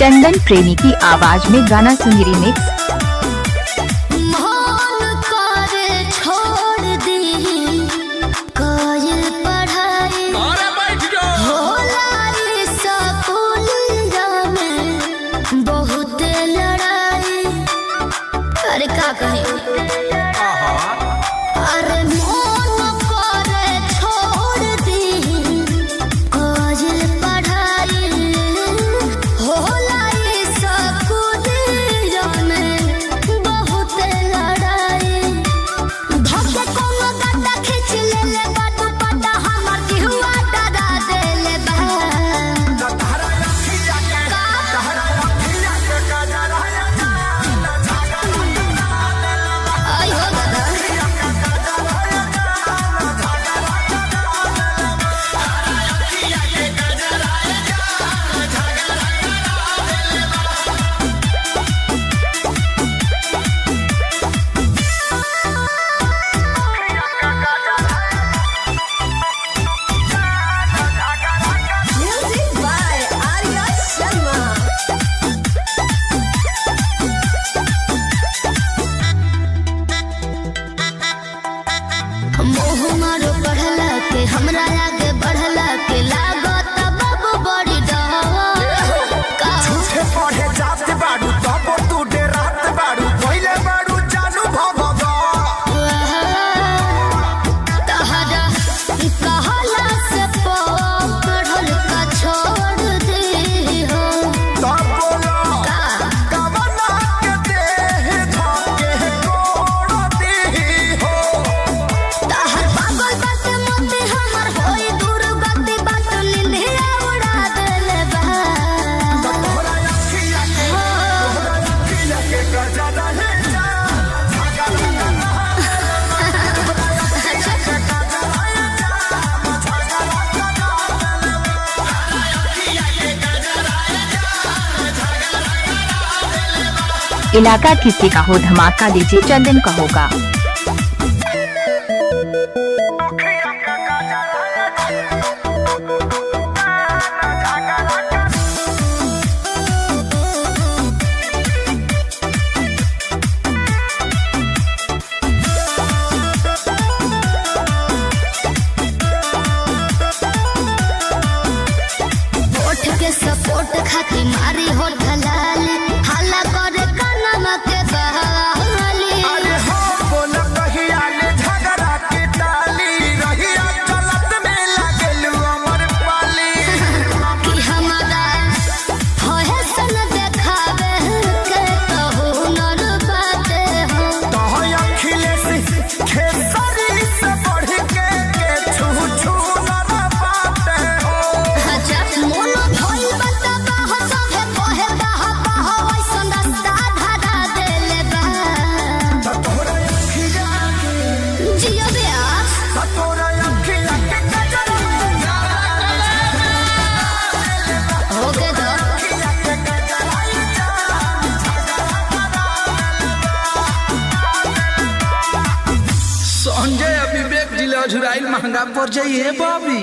चंदन प्रेमी की आवाज में गाना सुनी रिमिक्स। मन करे छोड़ दी कोयल पढ़ाई, अरे बैठ जाओ। होला स्कूलिया में बहुत लड़ाई। अरे का कहे, अरे मन करे छोड़ दी कोयल पढ़ाई, होला स्कूलिया में बहुत लड़ाई। धके कोनो गाता खींच लेले बाटू पता हमर जिहुआ डरा देले बा। आई हो दादा। Music by Arya Sharma. मोह मारो पढ़ला के हमरा आगे बढ़ला के लागत बाबू बड़ी डर का। झूठे पढ़े जात बाड़ू तब तू डेरात बाड़ू, पहिले बाड़ू जानू भव। तहरा कहला से पढ़ल का छोड़ दे हो। तब बोला का कवना के देह धके कोड़ दी हो। तहर पागल बात मत हमर होई दुर्गति बात निंदिया उड़ा देले बा। तोहरा अखिया के, तोहरा अखिया के गजरा हे जा इलाका किसी का हो धमाका दीजिए चंदन का होगा। होठ के सपोर्ट खाती मारी होठ लाली, हाला करे कनम के बहाली। अरे हो बोला कहिया ले झगड़ा के टाली, रहिया चलत में लागेलू अमर पाली। कि हमारा फैशन देखावे के तो हुनर बाते हो। तोह अखिलेश खेसरी से बढ़ के छू छू न बाटे हो। अच्छा मोनो भइल बता हो सभे कहे बाह बाह ऐसन रास्ता धरा देले बा। तोहरा अखिया के, जियो ब्यास। तोहरा अखिया के गजरा हो के दो। अखिया के गजरा संजय विवेक जिला झुराइल महंगा पड़ जाइए बॉबी।